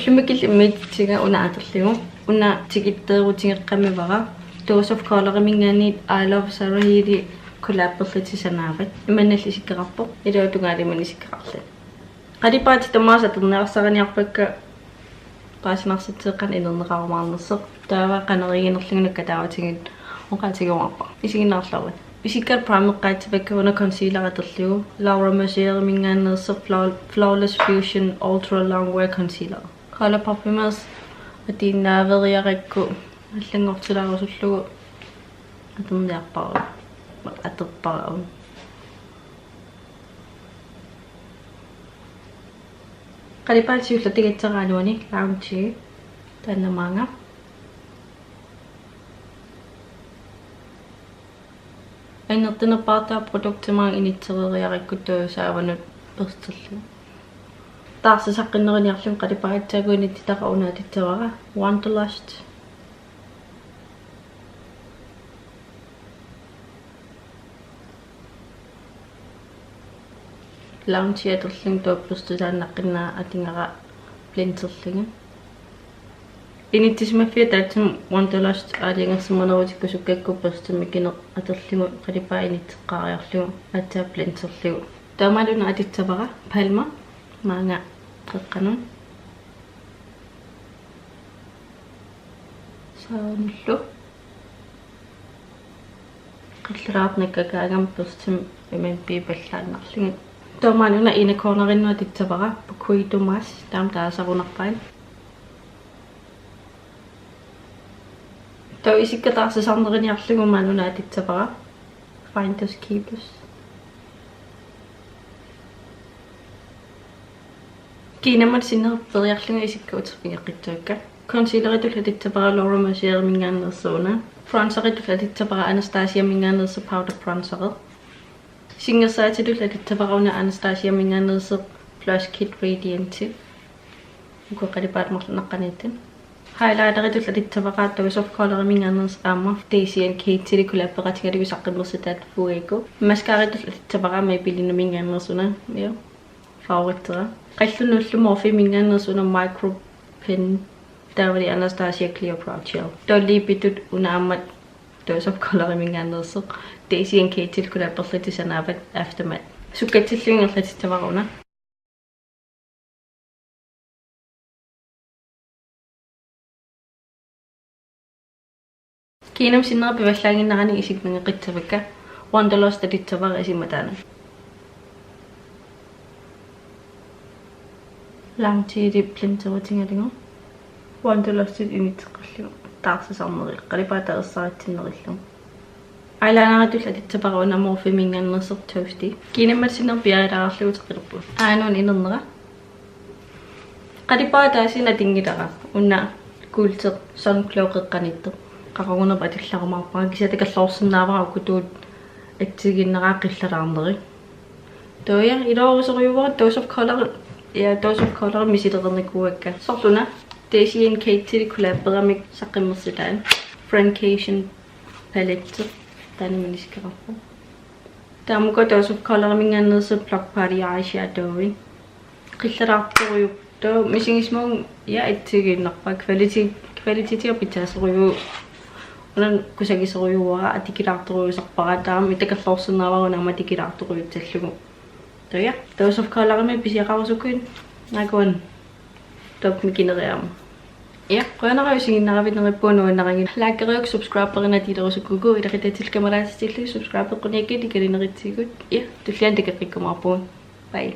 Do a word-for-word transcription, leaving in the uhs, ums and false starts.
Immikkut immiussiga una atorlugu. Una tikitteerutigeqqamivara. Dose of Colors-iminngaanniit I Love Sarahii collaberlutik sanaavat. Imannak isikkoqarpoq. Iluatungaani imannak isikkoqarluni. Qalipaatit tamaasa atorniarsariniarpakka paasinarsitseeqqanut inerneqarumaarnersoq. Taava qanoq iginerlugu nakkaataavatigut oqaatigiumaarpara. Isiginnaarluarisi. Isikkaat primeqqaassavakka una concealer atorlugu. Laura Mercier-iminngaanneersoq Flaw-, Flawless Fusion Ultra Longwear Concealer. ColourPopimers atuinnaaveriarakku allanngortilaarusullugu atorniarpara. Atorpara. Qalipaat siulleq tigussaraa aluani Lounge. Taanna maanga. Annertunerpaartaa produkti maanga inissereeriarakku tuusaavanut børsterlugu. Taarsisaqqinneruniarlugu qalipaassaagut inissitara una atussavara Wanderlust. Lounge atorlugu taava børsti taanna qinnaa atugara blenderlugu. Inissisimaffiga taassuma Wanderlust aalajangersimanerutikka sukkakku børsti mikineq atorlugu qalipaat inisseqqaariarlugu aatsaat blenderlugu. Taamalu una atussavara Palma maanga qeqqanut. Saanullu. Qillaraarneq kakaagam børstimik imannaappallaannarlugit. Taamalu una inner cornerinnut atussavara Becuido Mash, taama taasarunarpaat. Taava isikka taarsisarneruniarlugu maani una atussavara Finders Keepers. Kiinammat sinnera periarlugu isikka uterfigeqqissavakka. Concealeritut atussavara Laura Mercier-iminngaanneersoq una. Bronzeritut atussavara Anastasiaminngaanneersoq powder bronzeri. Singersaatitut atussavara una Anastasiaminngaanneersoq Blush Kit Radiant. Uku qalipaat marluk naqqaniittut. Highlighteritut atussavara Dose of Colors-iminngaanneersoq aamma Desi and Katy collaboreqatigalugu saqqummersitaat Fuego. Mascaratut atussavara Maybelline-iminngaanneersoq una. Ja. Favoritera. Qallunullu Morphe-minngaanneersoq una Micro Pen. Taavali Anastasia Clear Brow Gel. Taava lipitut una aamma Dose of Colors-iminngaanneersoq Desi and Katy collaberlutik sanaavat Aftermath. Sukkatsillugu ingerlatussavara una. Kiinammat sinnera pivallaannginneranik isikka nangeqqissavakka. Wanderlust atussavara isima taanna. Lounge-ip blenderutigalugu. Wanderlust-it inisseqqallugu. Taarsisarneri. Qalipaat taasisaritsinerillugu. Eyelineritut atussavara una Morphe-minngaanneersoq Toasty. Kiinammat sinnera piareerlugu uteqqilerpugut. Aajuna inernera. Qalipaat taasina atunngilara. Una kuulteq Sun Glow qeqqaniittoq. Qaqugunerput atullarumaarpara. Kisianni takorloorsinnaavara ukutut assigiinneraa qillaraarneri. Taava ja, iluarisorujussuuara Dose of Colors, ja, Dose of Colors misilereernikuuakka. Soorlu una Desi and Katy collaberamik saqqummersitaat. Friendcation palette. Taanna imannak isikkoqarpoq. Taava uku Dose of Colors-iminngaanneersoq Block Party eyeshadow. Qillaraartorujuk. Taava misigisimavunga ja assigiinnarpara quality, quality-tiga pitsaasorujuk. Una kusagisorujuara atukulaartorujussuusarpara taama takorloorsinnaavara una aamma atukulaartorujussuussallugu. Taava ja, Dose of Colors-imik pisiaqarusukkuit naakuan top mikineriarama. Ja, qujanaq isiginnaaraviit, neriuppunga nuannarigit. Likeriuk subscriberinnat ilerusukkukku, ilaquttat kammalaatitillu subscribeqquniakkit ikalineritsigit. Ja, tulliani takoqqikkumaarpugut. Bye.